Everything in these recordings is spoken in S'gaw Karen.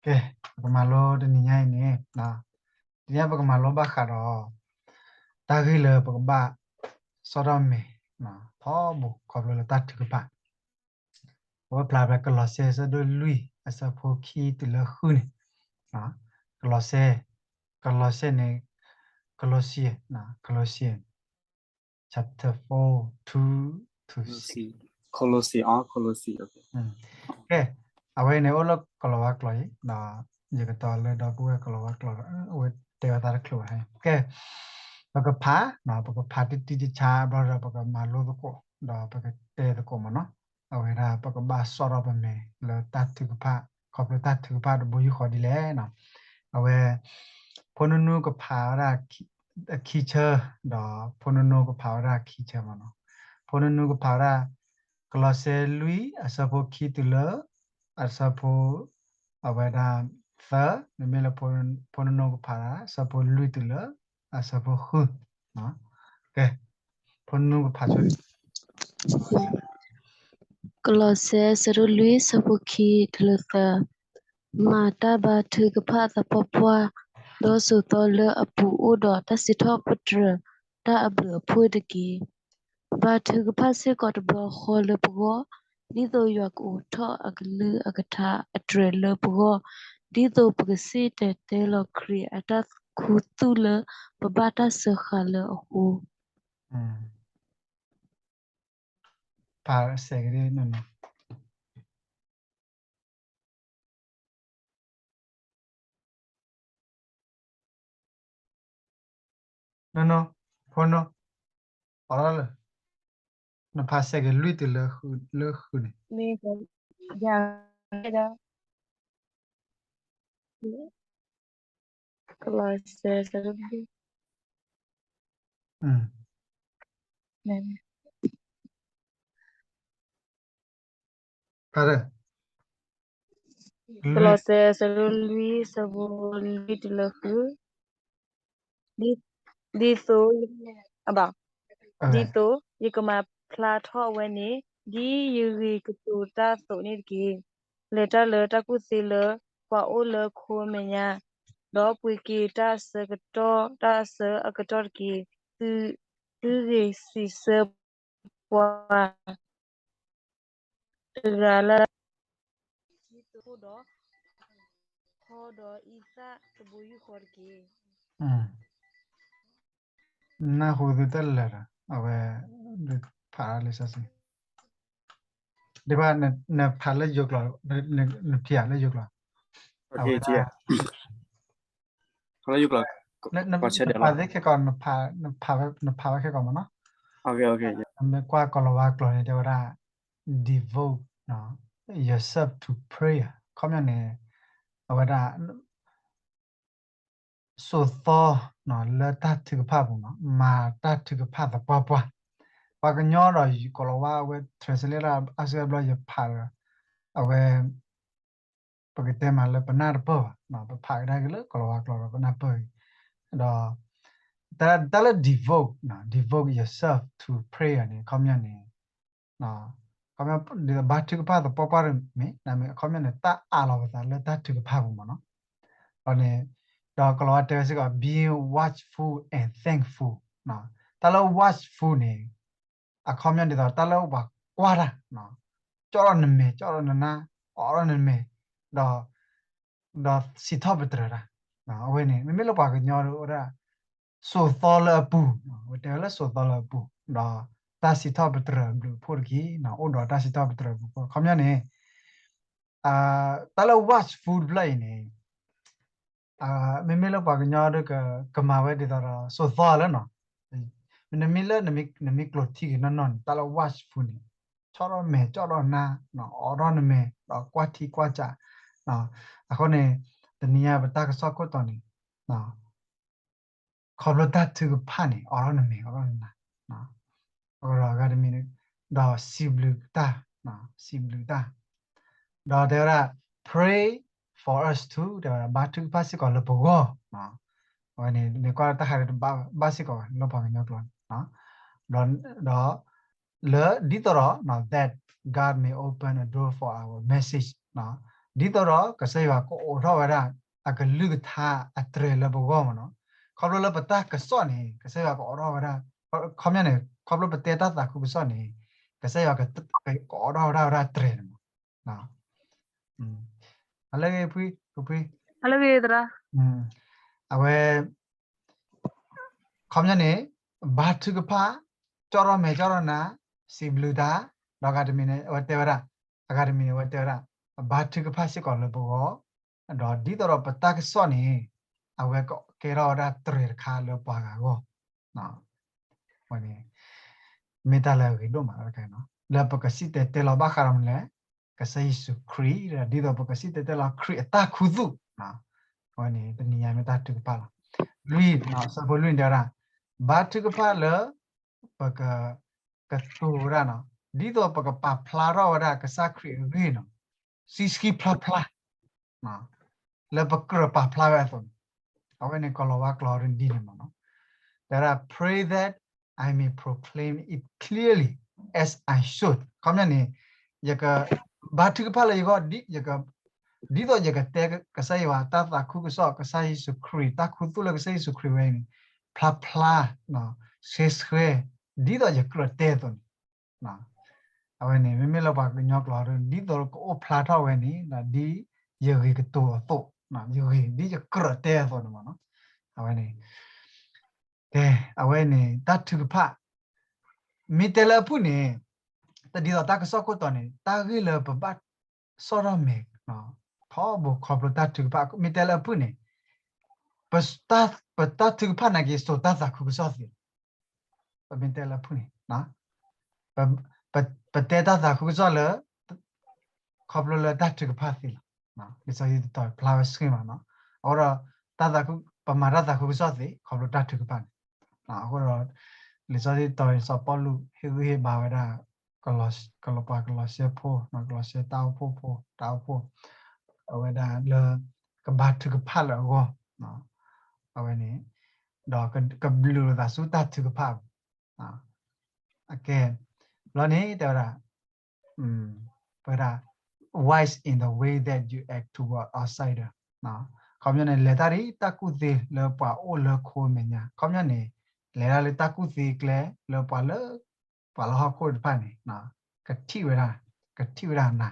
ကဲ, ပကမၤလိတနံၤညါအံၤန့ၣ်, တနံၤညါပကမၤလိဘၣ်ဃးဒီး တၢ်ဂ့ၢ်လၢပကဘၣ် စီၣ်ထီၣ်မဲာ် ထီဘိခီဖျိလၢတၢ်ထုကဖၣ်, အဝဲဖျါဖဲကလီးစဲ အဆၢဒိၣ်လွံၢ် အဆၢဖိခံတုၤလၢဃုန့ၣ်, ကလီးစဲ, ကလီးစဲန့ၣ်, Colossians, Colossians chapter four, two to six. ကလီးစဲ, ကလီးစဲ, ကဲ, အဝဲန့ၣ်အိၣ်လၢကလီၤဝါကျိာ်အံၤ, ဒီးယကတီၤလၢဒီပုၢ်ဝဲၢ်ကလီၤဝါကျိာ်, အဝဲတဲဝဲသးတချုးဘၣ်. ကဲ, ပကဖး, ပကဖးတံၢ်တံၢ်တဆါဘျီဒီး ပကမၤလိသကိး, ဒီးပကတဲသကိးမ့ၢ်နီၤ. အဝဲဒၣ်ပကဘၣ်စီၣ်ထီၣ်ပမဲာ်လၢတၢ်ထုကဖၣ်, ခီဖျိတၢ်ထုကဖၣ်တဘိယူၢ်ဃီဒ်လဲၣ်နီၤ. အဝဲ ဖိနူနူကဖးဝဲဒၣ် ခံဆၢ, ဒီးဖိနူနူကဖးဝဲဒၣ်ခံဆၢမ့ၢ်နီၤ. ဖိနူနူကဖးဝဲဒၣ် ကလီးစဲလွံၢ် အဆၢဖိခံတုၤလၢ အဆၢဖိ အဝဲဒၣ် သၢ, မ့မ့ၢ်လၢ ဖိနူနူကဖးဒၣ် အဆၢဖိလွံၢ်တုၤလၢ အဆၢဖိဃု. ကဲ, ဖိနူနူကဖးဆိ ကလီးစဲ အဆၢဒိၣ်လွံၢ် အဆၢဖိခံတုၤလၢသၢ, မၤတၢ်ဘါထုကဖၣ်သပှၢ်ပှၢ်, ဒီးစိာ်သီလၢအပူၤအိၣ်ဒီးတၢ်စံးထီၣ်ပတြၢၤတၢ်အဘျုးအဖှိၣ်တက့ၢ်. ဘါထုကဖၣ်စ့ၢ်ကီးတဘျီဃီလၢပဂီၢ်, ဒ်သိးယွၤကအိးထီၣ်အကလုၢ်အကထါအတြဲၤလၢပဂီၢ်, ဒ်သိးပကစံၣ်တဲၤတဲလီၤခရံာ်အတၢ်ခူသူၣ်လၢပဘၣ်တၢ်စၢဃာ်လၢအဃိ. ဖးစဲက့ၤ နီၢ်နီၢ်, ဖိနီၢ်, အီၣ်လၢ, နဖးစဲက့ၤလွံၢ်တုၤလၢဃုန့ၣ်, ကလီးစဲ ကလီးစဲ အဆၢဒိၣ်လွံၢ် အဆၢဖိလွံၢ်တုၤလၢဃု, ဒ်သိး, ဒ်သိးယကမၤဖျါထီၣ်အဝဲန့ၣ် ဒ်ယဂ့ၤကတိၤတၢ်အသိးန့ၣ်တက့ၢ်. လဲၤတၢ်လၢတၢ်ကူၣ်သ့လၢ ပှၤအိၣ်လၢခိမဲာ်ညါ, ဒီးပှ့ၤက့ၤတၢ်အဆၢကတီၢ်, တၢ်အဆၢအကတီၢ်တက့ၢ်. သု, သုဂ့ၤစံးဆၢပှၤ တဂၤလၢ်လၢ်, ဒီး, ဒီးအံသၣ်တဘိယူၢ်ဃီတက့ၢ်. နၢ်ဟူသုတၢ်လၢာ်ဒီး အဝဲ, ဖးလံာ်စီဆှံ, ဒ်ဘၣ်နဖးလၢယိၤကျိာ်, နဖးလၢယိၤကျိာ်, အဝဲဒၣ် နဖးသ့ခဲကီး, နဖးဝဲခဲကီးမ့ၢ်နီၤ. နမ့ၢ်ကွၢ်ကလီၤဝါကျိာ်န့ၣ် တဲဝဲဒၣ် devote yourself to prayer. ခီပညီန့ၣ် အဝဲဒၣ် စိာ်သီလၢတၢ်ထုကဖၣ်ပူၤမ့ၢ်နီၤ, မၤတၢ်ထုကဖၣ်သပှၢ်ပှၢ်. ပှၤကညီဒီးကလီၤဝါ အဝဲ translate လၢအါစုအါဘျီ ယဖးဒီး အဝဲ ပကတဲမးလၢပနၢ်တပၢၢ်ဘၣ်, ပဖးကဒါက့ၤလၢကလီၤဝါကျိာ်ဒီးပနၢ်ပၢၢ်အံၤ, ဒီး တၢ်လၢ devote, devote yourself to prayer န့ၣ် ခီပညီန့ၣ် ခီပညီ ဒ်သိးဘါထုကဖၣ်သပှၢ်ပှၢ်တမ့ၢ်, နမ့ၢ် အခီပညီန့ၣ် တၢ်အးလီၤပသးလၢတၢ်ထုကဖၣ်ပူၤမ့ၢ်နီၤ. ဒီးန့ၣ်, ဒီးကလီၤဝါတဲဝဲစ့ၢ်ကီး being watchful and thankful. တၢ်လၢ watchful န့ၣ် အခီပညီဒ်သိးတၢ်လၢပှၤကွၢ်တၢ်, ကၠီၣ်ထီၣ်နမဲာ် ကၠီၣ်ထီၣ်နနါ, အိးထီၣ်နမဲာ်, ဒီး ဒီးစံးထီၣ်ပတြၢၤတၢ်, အဝဲန့ၣ် မ့မ့ၢ်လၢပှၤကညီဒီး အိၣ်ဒၣ် စိာ်သီလၢအပူၤ, အဝဲတဲဝဲလၢစိာ်သီလၢအပူၤ, ဒီးတၢ်စံးထီၣ်ပတြၢၤအဘျုးအဖှိၣ်တက့ၢ်, အိၣ်ဒီးတၢ်စံးထီၣ်ပတြၢၤအဘျုးအဖှိၣ်, ခီပညီန့ၣ် တၢ်လၢ watchful တဖျၢၣ်အံၤန့ၣ် မ့မ့ၢ်လၢပှၤကညီဒီး ကမၤဝဲဒ်သိးဒီး စိာ်သီလၢနီၤ, နမ့ၢ်လၢ နမ့ၢ်ကျိးထံက့ၤနီၢ်နီၢ်န့ၣ် တၢ်လၢ watchful န့ၣ် ကၠီၣ်ထီၣ်မဲာ် ကၠီၣ်ထီၣ်နါ, အိးထီၣ်နမဲာ် ဒီးကွၢ်ထံကွၢ်ကး, အဃိန့ၣ် တနံၤညါပတၢ်ကစီၣ်ခိၣ်တီန့ၣ် ခီဖျိတၢ်ထုကဖၣ်န့ၣ် အိးထီၣ်နမဲာ် အိးထီၣ်နနါ, အဂၤတမံၤ, ဒီးစံးဘျုးတၢ်, စံးဘျုးတၢ်, ဒီးတဲဝဲဒၣ် pray for us too တဲဝဲဒၣ် ဘါထုကဖၣ်စ့ၢ်ကီးလၢပဂီၢ်, အဝဲန့ၣ် မ့ၢ်ကွၢ်တၢ်ဟးဒီးတဘၣ်ဘၣ်စ့ၢ်ကီးဝဲ လၢပှၤကညီကျိာ်န့ၣ်, ဒီး လၢဒ်သိးဒီး that God may open a door for our message, ဒ်သိးဒီးကစၢ်ယွၤကအိးထီၣ်ဝဲဒၣ် အကလုၢ်ကထါအတြဲၤလၢပဂီၢ်မ့ၢ်နီၤ. ခီဖျိလၢပတၢ်ကစီၣ်န့ၣ် ကစၢ်ယွၤကအိးထီၣ်ဝဲဒၣ်, ခီပညီန့ၣ် ခီဖျိပတဲတၢ်သးခုကစီၣ်န့ၣ် ကစၢ်ယွၤကအိးထီၣ်ဝဲဒၣ်တြဲၤန့ၣ်မ့ၢ်နီၤ. အလၢဂ့ၤဖု, ဖု, ဖု, အဝဲ ခီပညီန့ၣ် ဘါထုကဖၣ်, ကၠီထီၣ်မဲာ်ကၠီထီၣ်နါ, စံးဘျုးတၢ်, ဒီးအဂၤတမံၤန့ၣ် အဝဲတဲဝဲဒၣ်, အဂၤတမံၤန့ၣ် အဝဲတဲဝဲဒၣ် ဘါထုကဖၣ်စ့ၢ်ကီးလၢပဂီၢ်, ဒီးဒ်သိးဒီးပတၢ်ကစီၣ်န့ၣ် အဝဲကကဲထီၣ်ဝဲဒၣ်တြဲၤတခါလၢပှၤဂၤအဂီၢ် ဝဲန့ၣ် မ့ၢ်တၢ်လၢအဂ့ၤဒိၣ်မးလီၤ. လၢပကစံၣ်တဲၤတဲလီၤဘၣ်ဃးဒီးမနုၤလဲၣ်, ကစၢ်ယ့ၣ်ၡူးခရံာ်, ဒ်သိးပကစံၣ်တဲၤတဲလီၤခရံာ်အတၢ်ခူသူၣ်, အဝဲန့ၣ် တနံၤညါမ့ၢ်တၢ်ထုကဖၣ်လီၤ. လွံၢ်, ဆၢဖိလွံၢ်န့ၣ်တဲဝဲဒၣ်, ဘါထုကဖၣ်လၢ ပက ကတိၤဝဲဒၣ်နီၤ, ဒ်သိးပကပာ်ဖျါထီၣ်ဝဲဒၣ်ကစၢ်ခရံာ်အဂ့ၢ်နီၤ, ဆံးဆံးဖျါဖျါ လၢပကြၢးပာ်ဖျါဝဲအသိးန့ၣ်, အဝဲန့ၣ်ကီၤလၤဝါကျိာ်ဒ်န့ၣ်မ့ၢ်နီၤ, တဲဝဲဒၣ် pray that I may proclaim it clearly as I should. ခီပညီန့ၣ် ယက ဘါထုကဖၣ်လၢယဂီၢ်, ဒ်သိးယကတဲကစၢ်ယွၤတၢ်သးခုကစီၣ်, ကစၢ်ယ့ၣ်ၡူးခရံာ်တၢ်ခူသူၣ်လၢကစၢ်ယ့ၣ်ၡူးခရံာ်ဝဲန့ၣ် ဖျါဖျါ, ဆှဲဆှဲ, ဒ်သိးယကြၢးတဲအသိးန့ၣ်, အဝဲန့ၣ် မ့မ့ၢ်လၢပှၤကညီကျိာ် ဒ်သိးကအိၣ်ဖျါထီၣ်ဝဲန့ၣ် ဒ်ယဂ့ၤကတိၤအသိး, ယဂ့ၤဒ်ယကြၢးတဲအသိးန့ၣ်မ့ၢ်နီၤ, အဝဲန့ၣ် ကဲ, အဝဲန့ၣ် တၢ်ထုကဖၣ်, မ့ၢ်တဲလၢအဖုၣ်န့ၣ်, တဒ်သိးတၢ်ကစီၣ်ခိၣ်တီန့ၣ် တၢ်ဂ့ၢ်လၢပဘၣ်ဆီၣ်ထီၣ်မဲာ် ထီဘိခီဖျိတၢ်ထုကဖၣ်, မ့ၢ်တဲလၢအဖုၣ်န့ၣ် ပတၢ်ထုကဖၣ်နာ်က့ စိာ်တၢ်သးခုကစီၣ်သ့လီၤ. ပမ့ၢ်တဲလၢအဖုၣ်န့ၣ် ပတဲတၢ်သးခုကစီၣ်လၢ ခီဖျိလၢတၢ်ထုကဖၣ်သ့လီၤ. လံာ်စီဆှံတတီၤဖျါဝဲဆှံမးနီၤ, အဃိဒီး တၢ်သးခု ပမၤတၢ်သးခုကစီၣ်သ့ ခီဖျိတၢ်ထုကဖၣ်န့ၣ်, အဃိဒီး လံာ်စီဆှံတတီၤ စီၤပီလူးဟ့ၣ်ဂံၢ်ဟ့ၣ်ဘါဝဲဒၣ် ကလီၤ ပှၤကလီၤစဲဖိ, ကလီၤစဲတၢ်အိၣ်ဖှိၣ်ဖိ, တၢ်အိၣ်ဖှိၣ် အဝဲဒၣ်လၢ ကဘါထုကဖၣ်လၢအဂီၢ်, အဝဲန့ၣ် ဒီးကဘျုးလိာ်သးဆူတၢ်ထုကဖၣ်ပူၤ, အကဲ ဘျီန့ၣ်တဲဝဲဒၣ် ဝဲဒၣ် wise in the way that you act toward outsider, ခီပညီန့ၣ် လဲၤတၢ်ဒ်တၢ်ကူၣ်သ့လၢပှၤအိၣ်လၢခိအမဲာ်ညါ, ခီပညီန့ၣ် လဲၤတၢ်လၢတၢ်ကူၣ်သ့ကျဲလၢပှၤလၢ ပှၤလၢဟီၣ်ခိၣ်တဖၣ်န့ၣ် ကထံၣ်ဝဲဒၣ်, ကထံၣ်ဝဲဒၣ်နၤ,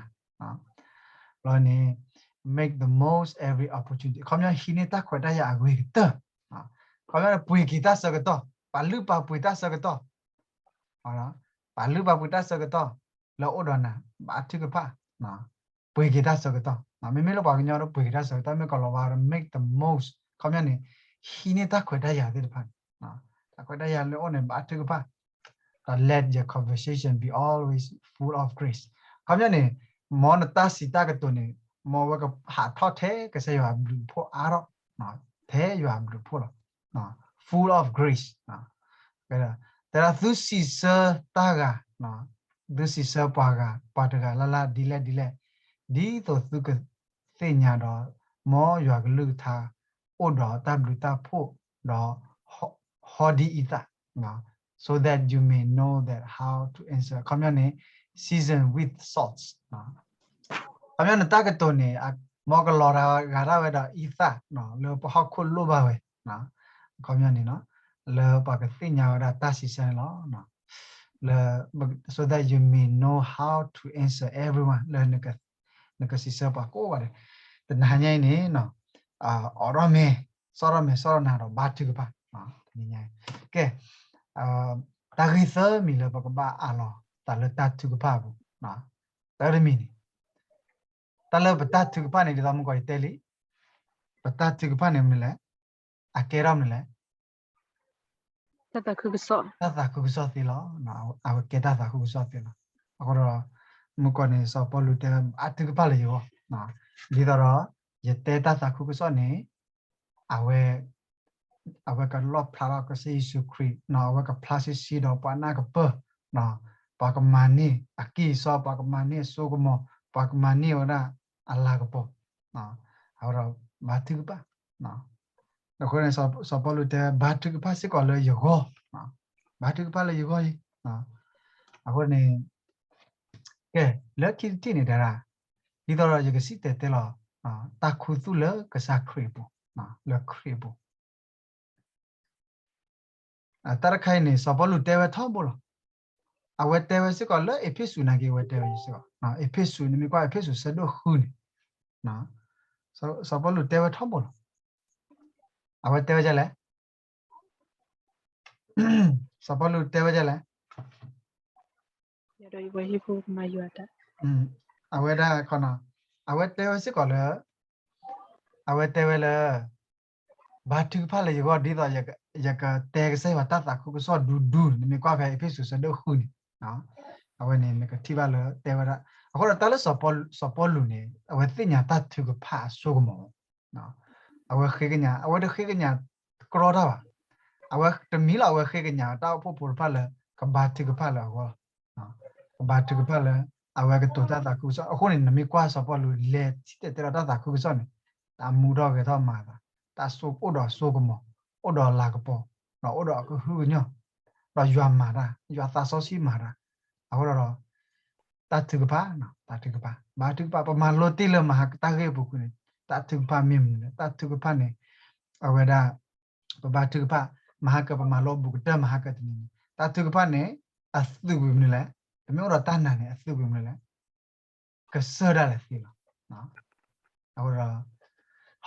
ဘျီန့ၣ် make the most every opportunity ခီပညီဟံးန့ၢ်တၢ်ခွဲးတၢ်ယာ်အဂ့ၤကတၢၢ်, ခီပညီပှ့ၤက့ၤတၢ်ဆၢကတီၢ်, ပာ်လုၢ်ပာ်ပှ့ၤတၢ်ဆၢကတီၢ် ပာ်လုၢ်ပာ်ပှ့ၤတၢ်ဆၢကတီၢ် လၢအအိၣ်ဒီးနၤ ဘါထုကဖၣ်, ပှ့ၤက့ၤတၢ်ဆၢကတီၢ်, မ့မ့ၢ်လၢပှၤကညီဒီးပှ့ၤက့ၤတၢ်ဆၢကတီၢ်, မ့ၢ်ကီၤလၤဝါဒီး make the most ခီပညီန့ၣ် ဟံးန့ၢ်တၢ်ခွဲးတၢ်ယာ်သ့ၣ်တဖၣ်န့ၣ်, တၢ်ခွဲးတၢ်ယာ်လၢအအိၣ်န့ၣ် ဘါထုကဖၣ်, ဒီး let your conversation be always full of grace ခီပညီန့ၣ် မ်နတၢ်စံးတၢ်ကတိၤန့ၣ် မ်ဝဲကဟးထီၣ်ထဲကစၢ်ယွၤအဘျုးအဖှိၣ်အါထီၣ်, ထဲယွၤအဘျုးအဖှိၣ်လီၤ, full of grace တဲဒၣ်သုစံးဆၢတၢ်ဂၤ, သုစံးဆၢပှၤဂၤ ပှၤတဂၤလၢ်လၢ်ဒ်လဲၣ်ဒ်လဲၣ်, ဒ်သိးသုကသ့ၣ်ညါဒီး မ်ယွၤကလုၢ်ကထါ အိၣ်ဒီးတၢ်ဘျုးတၢ်ဖှိၣ် ဒီး ဟီဒ်အံသၣ် so that you may know that how to answer ခီပညီန့ၣ် season with salt ခီပညီန့ၣ် တၢ်ကတိၤန့ၣ် မ်ကလီၤဂာ်ဒၣ်ဝဲဒီးအံသၣ် လၢပဟီၣ်ခိၣ်လိၣ်ဘၣ်ဝဲ, ခီပညီန့ၣ် လၢပှၤကသ့ၣ်ညါဝဲဒၣ်တၢ်စံးဆၢန့ၣ်လီၤ, လၢ so that you may know how to answer everyone လၢ နကစံးဆၢပှၤကိးဂၤဒဲး, တနၤညါအံၤန့ၣ် အိးထီၣ်မဲာ်, ဆီၣ်ထီၣ်မဲာ် ဆီၣ်ထီၣ်နၤဒီးဘါထုကဖၣ်, တနံၤညါအံၤ, ကဲ, တၢ်ဂ့ၢ်သၢမံၤလၢပကဘၣ်အးလီၤသးလၢတၢ်ထုကဖၣ်အပူၤ, တၢ်တမံၤန့ၣ်, တၢ်လၢပတၢ်ထုကဖၣ်န့ၣ် ဒ်သိးမုၢ်ကီၢ်ယတဲလံ, ပတၢ်ထုကဖၣ်န့ၣ်မနုၤလဲၣ်, အကဲထီၣ်မနုၤလဲၣ် တၢ်သးခုကစီၣ်သ့လီၤ, အဝဲကဲတၢ်သးခုကစီၣ်သ့လီၤ, အဃိဒီး မုၢ်ကီၢ်န့ၣ် စီၤပီလူးတဲ ဘါထုကဖၣ်လၢယဂီၢ်, ဒ်သိးဒီး ယတဲတၢ်သးခုကစီၣ်န့ၣ် အဝဲ အဝဲကလီၣ်ဖျါထီၣ်ကစၢ်ယ့ၣ်ၡူးခရံာ်, အဝဲကဖျါဆံးဆံးဒီးပှၤနၢ်ကပၢၢ်, ပှၤကမၤန့ၢ်အကံၢ်အစီ, ပှၤကမၤန့ၢ်အစိကမီၤ, ပှၤကမၤန့ၢ်ဝဲဒၣ်အလၤကပီၤ, အဃိဒီး ဘါထုကဖၣ် အဃိန့ၣ် စီၤပီလူးတဲ ဘါထုကဖၣ်စ့ၢ်ကီးလၢယဂီၢ်, ဘါထုကဖၣ်လၢယဂီၢ်အံၤ, အဃိန့ၣ် ကဲ လၢခံတထံၣ်န့ၣ် တဲဒၣ် ဒ်သိးဒီးယကစံၣ်တဲၤတဲလီၤ တၢ်ခူသူၣ်လၢကစၢ်ခရံာ်အပူၤ, လၢခရံာ်အပူၤ. တၢ်တခါအံၤန့ၣ် စီၤပီလူးတဲဝဲထီဘိလီၤ. အဝဲတဲဝဲစ့ၢ်ကီးလၢအ့းဖ့းစူးနာ်က့ အဝဲတဲဝဲစ့ၢ်ကီး, အ့းဖ့းစူး နမ့ၢ်ကွၢ်အ့းဖ့းစူးဆၢဒိၣ်ဃုန့ၣ်, စီၤပီလူးတဲဝဲထီဘိလီၤ. အဝဲတဲဝဲဒ်လဲၣ်. စီၤပီလူးတဲဝဲဒ်လဲၣ်. အဝဲဒၣ်, အဝဲတဲဝဲစ့ၢ်ကီးလၢ, အဝဲတဲဝဲလၢ ဘါထုကဖၣ်လၢယဂီၢ် ဒ်သိးယကတဲကစၢ်ယွၤတၢ်သးခုကစီၣ်ဒူဒူ, နမ့ၢ်ကွၢ်ဖဲအ့းဖ့းစူးဆၢဒိၣ်ဃုန့ၣ်, အဝဲန့ၣ် နကထံၣ်ဘၣ်လၢတဲဝဲဒၣ်. အဃိဒီးတၢ်လၢစီၤပီလူးန့ၣ် အဝဲသ့ၣ်ညါတၢ်ထုကဖၣ်အစိကမီၤ, အဝဲဃ့ကညး, အဝဲတဃ့ကညးတကြီတၢ်ဘၣ်. အဝဲတမံၤလီၤ အဝဲဃ့ကညးတၢ်အိၣ်ဖှိၣ်ဖိတဖၣ်လၢ ကဘါထုကဖၣ်လၢအဂီၢ်လီၤ. ကဘါထုကဖၣ်လၢ အဝဲကတိၤတၢ်သးခုကစီၣ်. အဃိန့ၣ် နမ့ၢ်ကွၢ်စီၤပီလူးလဲၤစံၣ်တဲၤတဲလီၤတၢ်သးခုကစီၣ်န့ၣ်, တၢ်မူထီၣ်ဂဲၤထီၣ်မၤသး, တၢ်အိၣ်ဒီးအစိကမီၤ, အိၣ်ဒီးအလၤကပီၤ, ဒီးအိၣ်ဒီးအကဟုကညီၢ်, ဒီးယွၤမၤတၢ်, ယွၤသးစီဆှံမၤတၢ်. အဃိဒီး တၢ်ထုကဖၣ်, တၢ်ထုကဖၣ်, ဘါထုကဖၣ်, ပမၤလိတ့ၢ်လၢမဟါတၢ်ဂ့ၢ်အပူၤကွံာ်န့ၣ်, တၢ်ထုကဖၣ်မ့ၢ်မနုၤလဲၣ်. တၢ်ထုကဖၣ်န့ၣ် အဝဲဒၣ် ပဘါထုကဖၣ်, မဟါကပမၤလိဘူးကတၢၢ် မဟါကတနံၤန့ၣ်, တၢ်ထုကဖၣ်န့ၣ် အသုးကွံာ်မနုၤလဲၣ်. ပမ့ၢ်အိၣ်ဒီးတၢ်နာ်န့ၣ် အသုးကွံာ်မနုၤလဲၣ်. ကစၢၢ်ဒၣ်လဲာ်သ့လီၤ. အဃိဒီး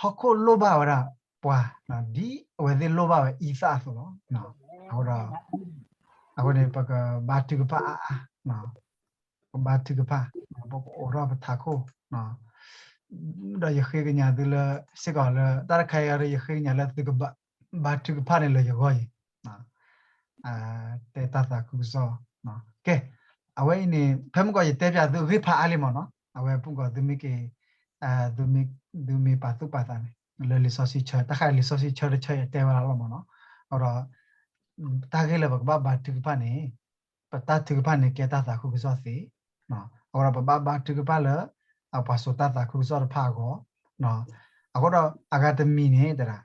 ဟီၣ်ခိၣ်လိၣ်ဘၣ်ဝဲဒၣ်ပှၤ ဒ်အဝဲသ့ၣ်လိၣ်ဘၣ်ဝဲအံသၣ်အသိးလီၤ. အဃိဒီး အဃိန့ၣ် ပကဘါထုကဖၣ်အါအါ, ပဘါထုကဖၣ်, ပကအိးထီၣ်ပထးခိၣ်, ဒီးယဃ့ကညးသုလၢ စ့ၢ်ကီးလၢ တၢ်တခါအံၤ ယဃ့ကညးလၢသုကဘါထုကဖၣ်န့ၣ်လၢယဂီၢ်အံၤ တဲတၢ်သးခုကစီၣ်. ကဲ, အဝဲအံၤန့ၣ် ဖဲမုၢ်ကီးယတဲပၠးသုဂ့ၢ်ဖးအါလံမ့ၢ်နီၤ, အဝဲမုၢ်ကီးသုမ့ၢ်က့ၤ သုမ့ၢ်ပာ်သူၣ်ပာ်သးန့ၣ် လၢလံာ်စီဆှံဆၢ တၢ်ဃးလံာ်စီဆှံဆၢတဆၢယတဲဝဲဒၣ်လီၤမ့ၢ်နီၤ. အဃိဒီး တၢ်ဂ့ၢ်လၢပကဘၣ်ဘါထုကဖၣ်န့ၣ် ပတၢ်ထုကဖၣ်န့ၣ်ကဲတၢ်သးခုကစီၣ်သ့, အဃိဒီးပဘၣ်ဘါထုကဖၣ်လၢ အပှၤစိာ်တၢ်သးခုကစီၣ်တဖၣ်အဂီၢ်, အဃိဒီးအဂၤတမံၤန့ၣ်တဒၣ်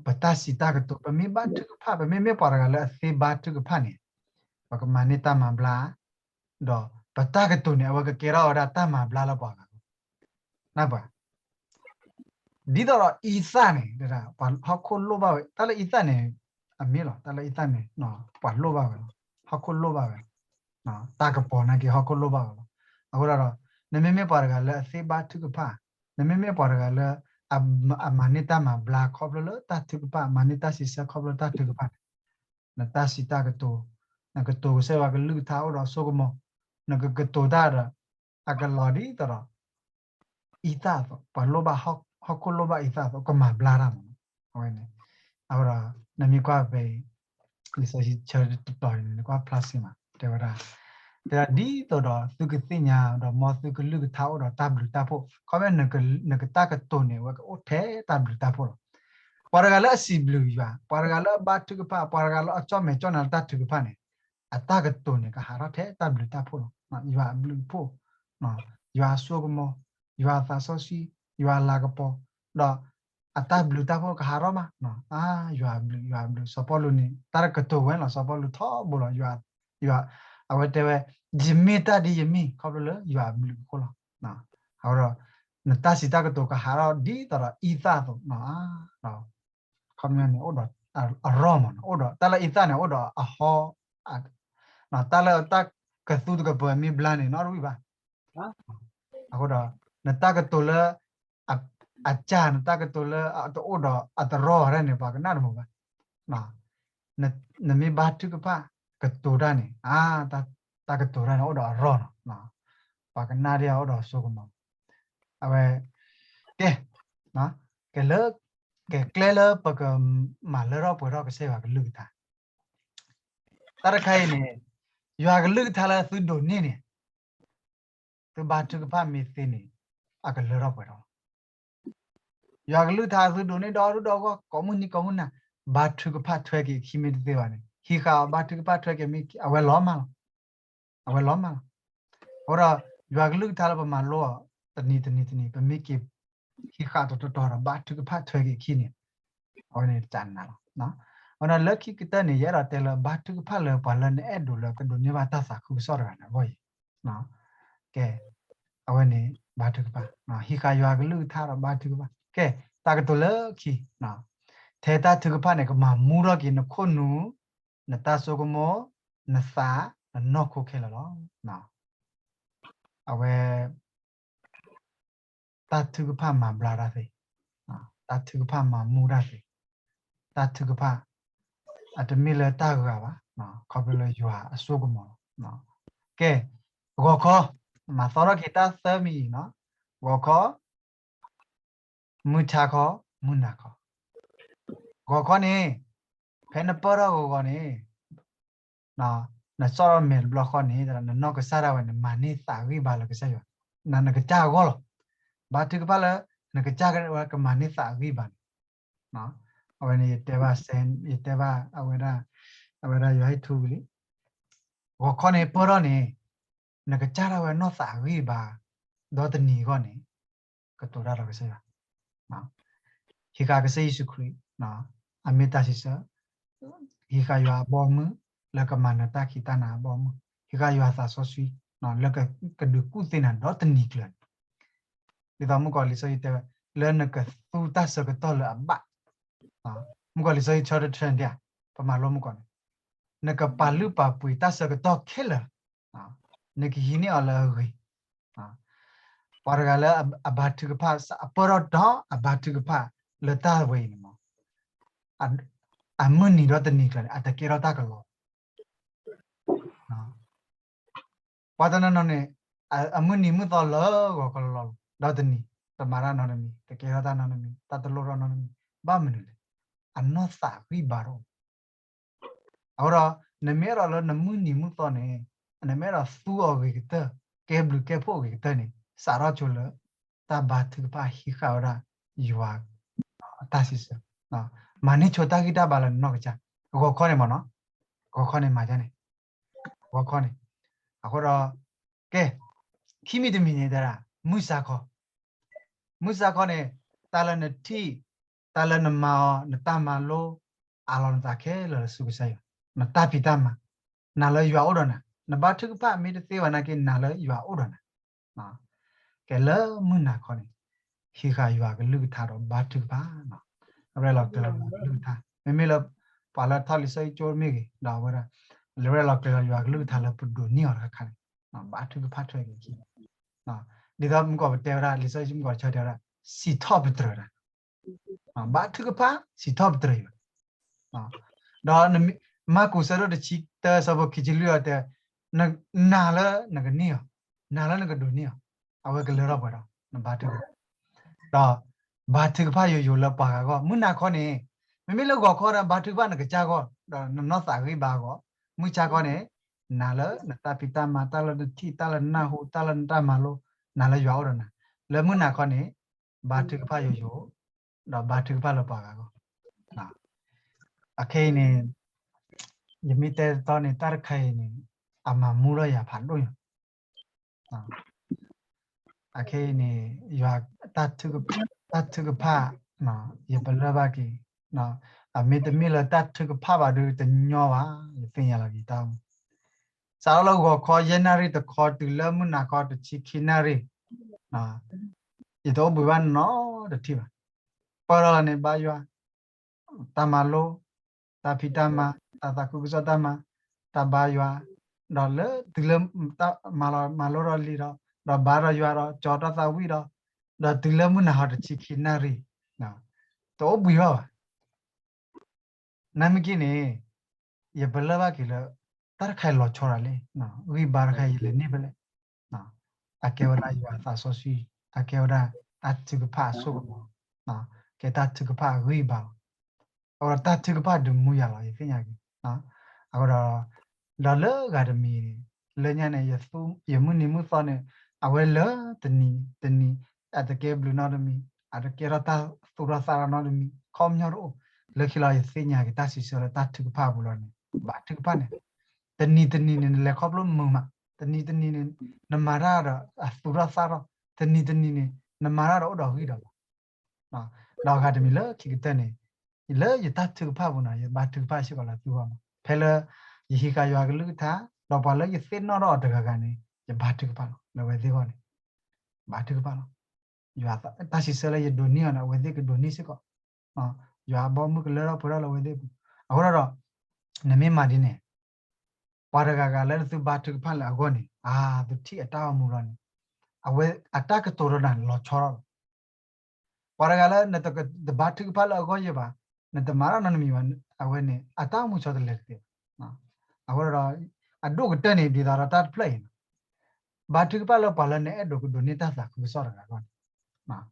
ပတၢ်စံးတၢ်ကတိၤ ပမ့ၢ်ဘါထုကဖၣ် ပမ့မ့ၢ်ပှၤတဂၤလၢအသ့ဘါထုကဖၣ်န့ၣ် ပကမၤန့ၢ်တၢ်မၤဘျါ, ဒီးပတၢ်ကတိၤန့ၣ် အဝဲကကဲထီၣ်ဝဲဒၣ်တၢ်မၤဘျါလၢပှၤဂၤအဂီၢ်, နၢ်ပှၤ ဒ်သိးဒီးအံသၣ်န့ၣ် ပှၤဟီၣ်ခိၣ်လိၣ်ဘၣ်ဝဲ တၢ်လၢအံသၣ်န့ၣ် အမ့ၢ်လီၤ တၢ်လၢအံသၣ်န့ၣ် ပှၤလိၣ်ဘၣ်ဝဲလီၤ, ဟီၣ်ခိၣ်လိၣ်ဘၣ်ဝဲလီၤ, တၢ်ကပီၤနာ်က့ဟီၣ်ခိၣ်လိၣ်ဘၣ်ဝဲလီၤ. အဃိဒီး နမ့မ့ၢ်ပှၤတဂၤလၢအသ့ဘါထုကဖၣ်, နမ့မ့ၢ်ပှၤတဂၤလၢ အမၤန့ၢ်တၢ်မၤဘျါခီဖျိလၢတၢ်ထုကဖၣ်, မၤန့ၢ်တၢ်စံးဆၢခီဖျိလၢတၢ်ထုကဖၣ်န့ၣ် နတၢ်စံးတၢ်ကတိၤ, နကတိၤကစၢ်ယွၤကလုၢ်ကထါအိၣ်ဒီးအစိကမီၤ, နကကတိၤတၢ်ဒီး အကလီၤဒ်သိးဒီး အံသၣ်အသိး, ပှၤလိၣ်ဘၣ်ဟီၣ်ခိၣ်လိၣ်ဘၣ်အံသၣ်အသိး ကမၤဘျါတၢ်မ့ၢ်နီၤ. အဝဲန့ၣ် အဃိဒီး နမ့ၢ်ကွၢ်ဖဲ လံာ်စီဆှံဆၢတတီၤန့ၣ် နကွၢ်ဖျါစ့ၢ်မး တဲဝဲဒၣ်, တဲဒၣ်ဒ်သိးဒီးသုကသ့ၣ်ညါဒီးမ်သုကလုၢ်ကထါအိၣ်ဒီးတၢ်ဘျုးတၢ်ဖှိၣ်, ခီဖျိနကတၢ်ကတိၤန့ၣ် အဝဲကအိၣ်ထဲတၢ်ဘျုးတၢ်ဖှိၣ်လီၤ. ပှၤတဂၤလၢအစံးဘျုးယွၤ, ပှၤတဂၤလၢအဘါထုကဖၣ်, ပှၤတဂၤလၢအကၠီၣ်မဲာ်ကၠီၣ်နါလၢတၢ်ထုကဖၣ်န့ၣ် အတၢ်ကတိၤန့ၣ် ကဟးထီၣ်ထဲတၢ်ဘျုးတၢ်ဖှိၣ်လီၤ. ယွၤအဘျုးအဖှိၣ်, ယွၤအစိကမီၤ, ယွၤအသးစီဆှံ, ယွၤအလၤကပီၤ, ဒီးအတၢ်ဘျုးတၢ်ဖှိၣ်ကဟးထီၣ်မး, အါ ယွၤအဘျုး ယွၤအဘျုး. စီၤပီလူးန့ၣ် တၢ်ကတိၤဝဲလီၤ, စီၤပီလူးထီဘိလီၤ. ယွၤ, အဝဲတဲဝဲ, ယမ့ၢ်တၢ်ဒ်ယမ့ၢ် ခီဖျိလၢယွၤအဘျုးအဖှိၣ်လီၤ. အဃိဒီး နတၢ်စံးတၢ်ကတိၤကဟးထီၣ်ဒ်သိးဒီးအံသၣ်အသိး, ခီပညီန့ၣ် အိၣ်ဒီးအရီၢ်မး, အိၣ်ဒီးတၢ်လၢအံသၣ်န့ၣ် အိၣ်ဒီးအဟီ, တၢ်လၢတၢ်ကသူတကပၤမ့ၢ်ဘျါန့ၣ် နီတဝံၣ်ဘၣ်. အဃိဒီး နတၢ်ကတိၤလၢ အစၢ် နတၢ်ကတိၤလၢအတအိၣ်ဒီးအတရီၢ်ဝဲဒၣ်န့ၣ် ပှၤကနၣ်တမုာ်ဘၣ်. နမ့ၢ်ဘါထုကဖၣ် ကတိၤတၢ်န့ၣ် အါ တၢ်ကတိၤတၢ်န့ၣ် အိၣ်ဒီးအရီၢ်နီၤ, ပှၤကနၣ်ဒ်အအိၣ်ဒီးအစိကမီၤ. အဝဲ ကဲ ကဲလၢ ကဲကျဲလၢပကမၤလၢထီၣ်ပှဲၤထီၣ်ကစၢ်ယွၤကလုၢ်ကထါ တၢ်တခါအံၤန့ၣ် ယွၤကလုၢ်ကထါလၢသုဒိးန့ၢ်န့ၣ် သုဘါထုကဖၣ်မ့ၢ်သ့န့ၣ် အကလၢထီၣ်ပှဲၤထီၣ်လီၤ. ယွၤကလုၢ်ကထါသုဒိးန့ၢ်ဒီဒူၣ်ဒီဂီၢ် ကိးမုၢ်နံၤကိးမုၢ်နၤ ဘါထုကဖၣ်ထွဲက့ၤအခံမ့ၢ်တသ့ဘၣ်န့ၣ် ဟံးဃာ်အီၤဘါထုကဖၣ်ထွဲက့ၤမ့ၢ်အဝဲလီၤမၢ်လီၤ. အဝဲလီၤမၢ်လီၤ. အဃိဒီး ယွၤကလုၢ်ကထါလၢပမၤလိအီၤ တနံၤတနံၤတနံၤ ပမ့ၢ်က့ၤ ဟံးဃာ်တတီၤတတီၤဒီးဘါထုကဖၣ်ထွဲက့ၤအခံန့ၣ် အဝဲန့ၣ်တကးနၤလီၤ. အဃိဒီးလၢခံကတၢၢ်န့ၣ် ယအဲၣ်ဒိးတဲလၢဘါထုကဖၣ်လၢပှၤလၢနအဲၣ်ဒိးလၢကဒိးန့ၢ်ဘၣ်တၢ်သးခုကစီၣ်တဂၤန့ၣ်အဂီၢ်အံၤ ကဲ အဝဲန့ၣ် ဘါထုကဖၣ်, ဟံးဃာ်ယွၤကလုၢ်ကထါဒီးဘါထုကဖၣ်. ကဲ, တၢ်ကတိၤလၢခံ, ထဲတၢ်ထုကဖၣ်န့ၣ် ကမၤမူထီၣ်က့ၤနခိၣ်နူာ်, နတၢ်ဆိကမိၣ်, နသး, နနီၢ်ခိခဲလၢာ်လီၤ. အဝဲ တၢ်ထုကဖၣ်မၤဘျါတၢ်သ့, တၢ်ထုကဖၣ်မၤမူတၢ်သ့, တၢ်ထုကဖၣ် အတမ့ၢ်လၢတၢ်ဂၤဘၣ်, ခီဖျိလၢယွၤအစိကမီၤလီၤ. ကဲ, ဂီၤခီ, မၤသီထီၣ်က့ၤတၢ်သၢမံၤအံၤနီၤ, ဂီၤခီ, မုၢ်ဆါခီ, မုၢ်နၤခီ. ဂီၤခီန့ၣ်, ဖဲနပၢၢ်ထီၣ်ဂီၤဂီၤန့ၣ် နစီၣ်ထီၣ်မဲာ်တဘျီဃီန့ၣ် နနီၢ်ကစၢ်ဒၣ်ဝဲန့ၣ် မၤန့ၢ်သးဂံၢ်ဘါလၢကစၢ်ယွၤ, နကစၢ်အဂီၢ်လီၤ. ဘါထုကဖၣ်လၢ နကစၢ်ဝဲကမၤန့ၢ်သးဂံၢ်ဘါန့ၣ်, အဝဲန့ၣ် ယတဲဘၣ်စဲ, ယတဲဘၣ်အဝဲဒၣ်, အဝဲဒၣ်ယွၤဟ့ၣ်ထူဝံၤလံ. ဂီၤခီန့ၣ်ပၢၢ်ထီၣ်န့ၣ် နကစၢ်ဒၣ်ဝဲနီၢ်သးဂံၢ်ဘါ ဒီတနံၤအဂီၢ်န့ၣ် ကတိၤတၢ်ဒီးကစၢ်ယွၤ, ဟံးဃာ်ကစၢ်ယ့ၣ်ၡူးခရံာ် အမ့ၢ်တၢ်စံးဆၢ, ဟံးဃာ်ယွၤအဘီအမုၢ် လၢကမၤနၢၤတၢ်ခံးတၢ်နၤအဘီအမုၢ်, ဟံးဃာ်ယွၤသးစီဆှံ လၢကဒုးကူၣ်သ့နၤဒီတနံၤကျၢၤန့ၣ်, ဒ်သိးမုၣ်ကီၤလံၤစီဆှံတဲဝဲ လၢနကသူတၢ်ဆၢကတီၢ်လၢအဘၣ်, မုၣ်ကီၤလံၤစီဆှံဆၢတထၢၣ်ဒၣ်, ပမၤလိမုၣ်ကီၤန့ၣ်, နကပာ်လုၢ်ပာ်ပှ့ၤတၢ်ဆၢကတီၢ်ခဲလၢာ်, နကဟံးန့ၢ်အီၤလၢအဂ့ၤ. ပှၤတဂၤလၢအဘါထုကဖၣ် အပၢၢ်ထီၣ်ဒီးအဘါထုကဖၣ်လၢတၢ်ဝဲအံၤန့ၣ်မး, အမုၢ်နံၤဒီတနံၤကျၢၤန့ၣ် အတကဲထီၣ်တၢ်ကလီၤ. ပှၤတနီၤနီၤန့ၣ် အမုၢ်နံၤမုၢ်သီလၢဂီၤကလီလီၤ, ဒီတနံၤ တမၤတၢ်နီတမံၤ, တကဲထီၣ်တၢ်နီတမံၤ, တၢ်တလိၣ်ထီၣ်နီတမံၤ, ဘၣ်မနုၤလဲၣ်, အနီၢ်သးဂံၢ်ဘါတအိၣ်. အဃိဒီး နမ့ၢ်အဲၣ်ဒိးလၢနမုၢ်နံၤမုၢ်သီန့ၣ် နမ့ၢ်အဲၣ်ဒိးသူအီၤဂ့ၤကတၢၢ်, ကဲဘျုးကဲဖှိၣ်အဂ့ၤကတၢၢ်န့ၣ် စးထီၣ်ဆိလၢ တၢ်ဘါထုကဖၣ်ဟံးဃာ်ဝဲဒၣ် ယွၤအတၢ်စံးဆၢ, မၤန့ၢ်ဆိတၢ်ဂံၢ်တၢ်ဘါလၢနနီၢ်ကစၢ်, ဂီၤခီန့ၣ်မးနီၤ, ဂီၤခီန့ၣ်မၤန့ၣ်, ဂီၤခီန့ၣ်, အဃိဒီး ကဲ, ခံမံၤတမံၤန့ၣ်တဲဒၣ် မုၢ်ဆါခီ, မုၢ်ဆါခီန့ၣ် တၢ်လၢနထံၣ်, တၢ်လၢနမၤအီၤ, နတၢ်မၤလိ, အးလီၤနသးခဲလၢာ်လၢဆူကစၢ်ယွၤ, နတၢ်ဖံးတၢ်မၤ, နာ်လၢယွၤအိၣ်ဒီးနၤ, နဘါထုကဖၣ်မ့ၢ်တသ့ဘၣ်နာ်က့ နာ်လၢယွၤအိၣ်ဒီးနၤ ကဲလၢမုၢ်နၤခီန့ၣ်, ဟံးဃာ်ယွၤကလုၢ်ကထါဒီးဘါထုကဖၣ်, ရဲၣ်လီၤကျဲၤလီၤယွၤကလုၢ်ကထါ, မ့မ့ၢ်လၢ ပှၤလၢထီၣ်လံာ်စီဆှံကၠိမ့ၢ်ဂ့ၤ, ဒီးအဝဲဒၣ် လဲၤရဲၣ်လီၤကျဲၤလီၤယွၤကလုၢ်ကထါလၢပဒိးန့ၢ်အီၤတခါခါန့ၣ်, ဘါထုကဖၣ်ထွဲက့ၤခံ, ဒ်သိးမုၣ်ကီၤပတဲဝဲဒၣ် လံာ်စီဆှံမုၣ်ကီၤတဆၢတဲဝဲဒၣ် စံးထီၣ်ပတြၢၤတၢ် ဘါထုကဖၣ် စံးထီၣ်ပတြၢၤယွၤ, ဒီးမၢ်ကူးဆၢဒိၣ်တဆံတၢဆၢဖိခံဆံလွံၢ်အီၤတဲ, နာ်လၢနကန့ၢ်အီၤ, နာ်လၢနကဒိးန့ၢ်အီၤ, အဝဲကလၢထီၣ်ပှဲၤဒီး နဘါထုကဖၣ်, ဒီးဘါထုကဖၣ်ယိာ်ယိာ်လၢပှၤဂၤအဂီၢ်, မုၢ်နၤခီန့ၣ်, မ့မ့ၢ်လၢဂီၤခီဒီး ဘါထုကဖၣ်နကစၢ်အဂီၢ်, ဒီးနနီၢ်သးဂံၢ်ဘါအဂီၢ်, မုၢ်ဆါခီန့ၣ်, နာ်လၢနတၢ်ဖံးတၢ်မၤ, တၢ်လၢနထံၣ်, တၢ်လၢနနၢ်ဟူ, တၢ်လၢနတၢ်မၤလိ, နာ်လၢယွၤအိၣ်ဒီးနၤ, လၢမုၢ်နၤခီန့ၣ် ဘါထုကဖၣ်ယိာ်ယိာ်, ဒီးဘါထုကဖၣ်လၢပှၤဂၤအဂီၢ်, အခဲအံၤန့ၣ်, ယမ့ၢ်တဲတတီန့ၣ် တၢ်တခါအံၤန့ၣ်, အမၤမူထီၣ်ယၤဖးဒိၣ်ညါ, အခဲအံၤန့ၣ်, ယွၤ, တၢ်ထုကဖၣ်, ယပလၢၢ်ဘၣ်က့ၤ, အမ့တမ့ၢ်လၢတၢ်ထုကဖၣ်ဘၣ်ဒီးတညီဘၣ်, ယသ့ၣ်ညါလီၤက့ၤတၢ်အိၣ်မူ စးထီၣ်လၢဂီၤခီယဲၢ်နၣ်ရံၣ်တခီတုၤလၢမုၢ်နၤခီတဆံခံနၣ်ရံၣ်, ယတအိၣ်ဘှံးဘၣ်နီတထံၣ်ဘၣ်. ပၢၢ်ထီၣ်လီၤန့ၣ်ဘါယွၤ, တၢ်မၤလိ, တၢ်ဖံးတၢ်မၤ, တၢ်သးခုကစီၣ်တၢ်မၤ, တၢ်ဘါယွၤ, ဒီးလၢတုၤလၢ မၤလီၤမၤလိထီၣ်လံဒီး, ဒီးဘါထီၣ်ယွၤဒီး ကၠီၤထီၣ်သးဝံၣ်ဒီး, ဒီးတုၤလၢမုၢ်နၤခီတဆံခံနၣ်ရံၣ်, တအိၣ်ဘှံးဘၣ်ဘၣ်. နမ့ၢ်က့န့ၣ်, ယပလၢၢ်ဘၣ်က့ၤလၢ တၢ်တခါအံၤလီၤဆီဒၣ်လဲၣ်, ဂံၢ်ဘါတခါအံၤလဲၤန့ၢ်ဖဲလဲၣ်, အကဲဝဲဒၣ်ယွၤအသးစီဆှံ, အကဲဝဲဒၣ်တၢ်ထုကဖၣ်အစိကမီၤ, ကဲတၢ်ထုကဖၣ်အဂံၢ်ဘါလီၤ. အဃိဒီးတၢ်ထုကဖၣ်ဒုးမူယၤလီၤ ယသ့ၣ်ညါက့ၤ, အဃိဒီး, ဒီးလၢဂၤတမံၤန့ၣ်, လၢညါန့ၣ်, ယမုၢ်နံၤမုၢ်သီန့ၣ်, အဝဲလၢတနံၤတနံၤ, အတကဲဘျုးနီတမံၤ, အတကဲထီၣ်တၢ်သူၣ်ထီၣ်သးထီၣ်နီတမံၤ, ခီပညီတအိၣ်, လၢခံလီၤယသ့ၣ်ညါက့ၤတၢ်စံးဆၢလၢတၢ်ထုကဖၣ်အပူၤလီၤန့ၣ်, ဘါထုကဖၣ်န့ၣ်, တနံၤတနံၤန့ၣ် နလဲၤခီဖျိမုာ်မး, တနံၤတနံၤန့ၣ်, နမၤတၢ်ဒီးအသူၣ်ထီၣ်သးထီၣ်, တနံၤတနံၤန့ၣ်, နမၤတၢ်ဒီးအိၣ်ဒီးဂံၢ်ဒီးဘါ ဒီးအဂၤတမံၤလၢခံကတၢၢ်န့ၣ်, လၢယတၢ်ထုကဖၣ်ပူၤန့ၣ် ယဘါထုကဖၣ်စ့ၢ်ကီးလၢသုဂီၢ်မး, ဖဲလၢယဟံးဃာ်ယွၤကလုၢ်ကထါ, ဒီးပှၤလၢယသ့ၣ်နီၣ်ထီၣ်အီၤတဂၤဂၤန့ၣ်, ယဘါထုကဖၣ်လီၤ လၢဝဲသ့ၣ်ဂီၢ်န့ၣ်, ဘါထုကဖၣ်လီၤ. ယွၤတၢ်စံးဆၢလၢယဒိးန့ၢ်အီၤန့ၣ် အဝဲသ့ၣ်ကဒိးန့ၢ်စ့ၢ်ကီး, ယွၤအဘီအမုၢ်ကလၢထီၣ်ပှဲၤထီၣ်လၢအဝဲသ့ၣ်အပူၤ. အဃိဒီး နမ့ၢ်မၤဒ်န့ၣ် ပှၤတဂၤဂၤလၢနသုဘါထုကဖၣ်လၢအဂီၢ်န့ၣ် အသုထံၣ်အတၢ်အိၣ်မူလီၤန့ၣ် အဝဲအတၢ်ကတိၤဒီးနၤလီၤဆီထီၣ်လီၤ. ပှၤတဂၤလၢနတဘါထုကဖၣ်လၢအဂီၢ်ယဲၢ်ဘၣ်, နတမၤတၢ်နီတမံၤဘၣ်, အဝဲန့ၣ် အတၢ်အိၣ်မူဆီတလဲတသ့ဘၣ်. အဃိဒီး အဒိၣ်ကတၢၢ်န့ၣ် ဒ်သိးဒီးတၢ်တဖျၢၣ်အံၤန့ၣ် ဘါထုကဖၣ်လၢပှၤလၢနအဲၣ်ဒိးကဒိးန့ၢ်တၢ်သးခုကစီၣ်တဂၤအဂီၢ်န့ၣ်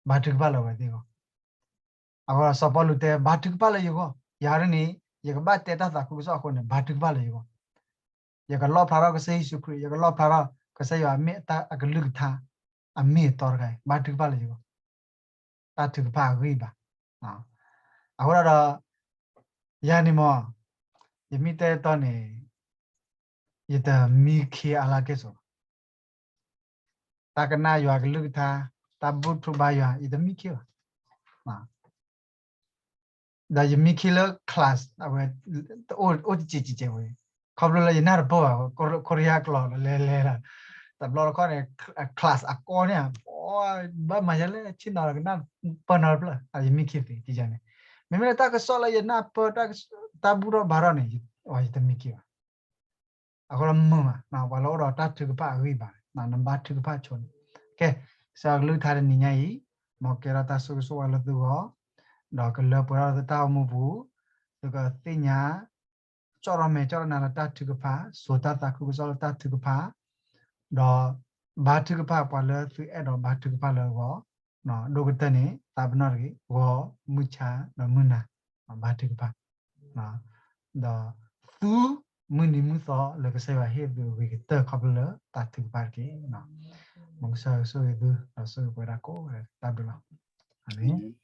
ဘါထုကဖၣ်လၢအဝဲသ့ၣ်အဂီၢ်. အဃိဒီးစီၤပီလူးတဲ ဘါထုကဖၣ်လၢယဂီၢ်, ယၤဒ်န့ၣ် ယကဘၣ်တဲတၢ်သးခုကစီၣ်အဃိန့ၣ် ဘါထုကဖၣ်လၢယဂီၢ်. ယကလီၣ်ဖျါထီၣ်ကစၢ်ယ့ၣ်ၡူးခရံာ်, ယကလီၣ်ဖျါထီၣ်ကစၢ်ယွၤမ့ၢ်တၢ်အကလုၢ်ကထါ အမ့ၢ်အတီတခါအံၤ, ဘါထုကဖၣ်လၢယဂီၢ်. တၢ်ထုကဖၣ်အဂံၢ်အဘါ. အဃိဒီး ယၤန့ၣ်မ့ၢ် ယမ့ၢ်တဲတီန့ၣ် ယတမံခ့အါလၢကဲၣ်ဆိးဘၣ်. တၢ်ကနၣ်ယွၤကလုၢ်ကထါ, တၢ်ဘူၣ်ထီၣ်ဘါယွၤ ယတမံခ့ဘၣ်. ဒီးယမံခ့လၢ class အဝဲ အိၣ်တစဲးစဲးဝဲ, ခီဖျိလၢယနၢ်တပၢၢ်ဘၣ် ခိရံယါကျိာ်လဲၤလဲၤလီၤ. တဘျီတခီၣ်န့ၣ် class အကီန့ၣ် ဘၣ်မၤယဲလဲၣ် ဆ့ၣ်နီၤကနၣ်ပၢၢ်နီတဖျၢၣ် ယမံခ့သ့ၣ်တယၤန့ၣ်. မ့မ့ၢ်လၢတၢ်ကစီၣ်လၢယနၢ်ပၢၢ် တၢ်ဘူၣ်ထီၣ်ဘါထီၣ်န့ၣ် ယတမံခ့ဘၣ်. အဃိဒီးမုာ်မး ပှၤလၢအိၣ်ဒီးတၢ်ထုကဖၣ်အဂံၢ်ဘါန့ၣ် နဘါထုကဖၣ်ဆိန့ၣ်. ကဲ, ကစၢ်ယွၤကလုၢ်ကထါတနံၤညါအံၤ မ်ကဲထီၣ်တၢ်ဆိၣ်ဂ့ၤဆိၣ်ဝါလၢသုဂီၢ်, ဒီးကလၢပှဲၤထီၣ်လၢသုတၢ်အိၣ်မူပူၤ, သုကသ့ၣ်ညါ ကၠီၣ်ထီၣ်မဲာ်ကၠီၣ်ထီၣ်နါလၢတၢ်ထုကဖၣ်, စိာ်တၢ်သးခုကစီၣ်လၢတၢ်ထုကဖၣ်, ဒီးဘါထုကဖၣ်ပှၤလၢသုအဲၣ်ဒိးဘါထုကဖၣ်လၢအဂီၢ်, ဒိၣ်ကတၢၢ်န့ၣ် သးပ့ၤနီၣ်တဂ့ၤ, ဂီၤ, မုၢ်ဆါ, ဒီးမုၢ်နၤ, ဘါထုကဖၣ်, ဒီးသူမုၢ်နံၤမုၢ်သီလၢကစၢ်ယွၤဟ့ၣ်သုအဂ့ၤကတၢၢ်ခီဖျိလၢတၢ်ထုကဖၣ်တက့ၢ်. မ်ကစၢ်ယွၤဆိၣ်ဂ့ၤသု ဒီးဆိၣ်ဂ့ၤပှၤဒၣ်ကိးဂၤဒဲး တၢ်ဘျုးလီၤ. အၤမ့ၣ်.